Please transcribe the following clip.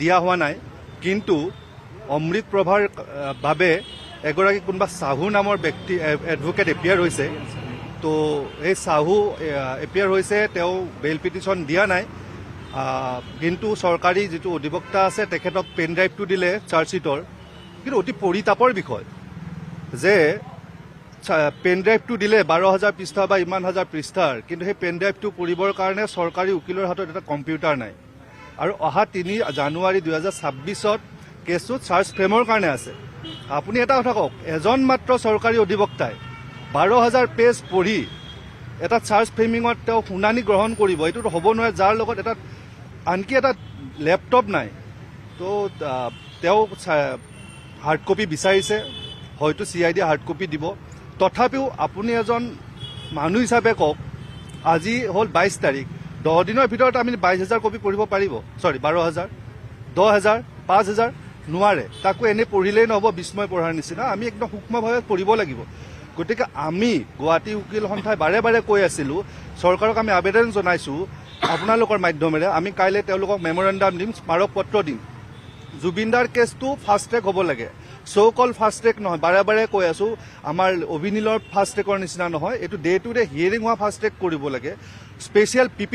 দিয়া হোৱা নাই, কিন্তু অমৃত প্ৰভাৰ বাবে এগৰাকী কোনোবা চাহু নামৰ ব্যক্তি এডভকেট এপিয়াৰ হৈছে। তো এই চাহু এপিয়াৰ হৈছে, তেওঁ বেইল পিটিশ্যন দিয়া নাই। কিন্তু চৰকাৰী যিটো অধিবক্তা আছে, তেখেতক পেন ড্ৰাইভটো দিলে চাৰ্জশ্বিটৰ। কিন্তু অতি পৰিতাপৰ বিষয় যে পেন ড্ৰাইভটো দিলে 12,000 পৃষ্ঠা বা ইমান হাজাৰ পৃষ্ঠাৰ, কিন্তু সেই পেন ড্ৰাইভটো পঢ়িবৰ কাৰণে চৰকাৰী উকিলৰ হাতত এটা কম্পিউটাৰ নাই। আৰু অহা 3 জানুৱাৰী 2026ত কেছটো চাৰ্জ ফ্ৰেমৰ কাৰণে আছে। আপুনি এটা কথা কওক, এজন মাত্ৰ চৰকাৰী অধিবক্তাই 12,000 পেজ পঢ়ি এটা চাৰ্জ ফ্ৰেমিঙত তেওঁ শুনানি গ্ৰহণ কৰিব, এইটোতো হ'ব নোৱাৰে, যাৰ লগত এটা আনকি এটা লেপটপ নাই। তো তেওঁ হাৰ্ড কপি বিচাৰিছে, হয়তো C I D hard copy দিব। তথাপিও আপুনি এজন মানুহ হিচাপে কওক, আজি হ'ল 22 তাৰিখ, 10 দিনৰ ভিতৰত আমি 22,000 কপি পঢ়িব পাৰিব? চৰি, 12,000, 10,000, 5,000 নোৱাৰে। তাকো এনেই পঢ়িলেই নহ'ব, বিস্ময় পঢ়াৰ নিচিনা আমি একদম সূক্ষ্মভাৱে পঢ়িব লাগিব। গতিকে আমি গুৱাহাটী উকিল সন্থাই বাৰে বাৰে কৈ আছিলোঁ, চৰকাৰক আমি আবেদন জনাইছোঁ আপোনালোকৰ মাধ্যমেৰে। আমি কাইলৈ তেওঁলোকক মেমৰেণ্ডাম দিম, স্মাৰক পত্ৰ দিম। জুবিনদাৰ কেছটো ফাষ্ট ট্ৰেক হ'ব লাগে। চ' কল ফাষ্ট ট্ৰেক নহয়, বাৰে বাৰে কৈ আছোঁ, আমাৰ অভিনীলৰ ফাষ্ট ট্ৰেকৰ নিচিনা নহয়, এইটো ডে টু ডে হিয়েৰিং হোৱা ফাষ্ট ট্ৰেক কৰিব লাগে। Special P P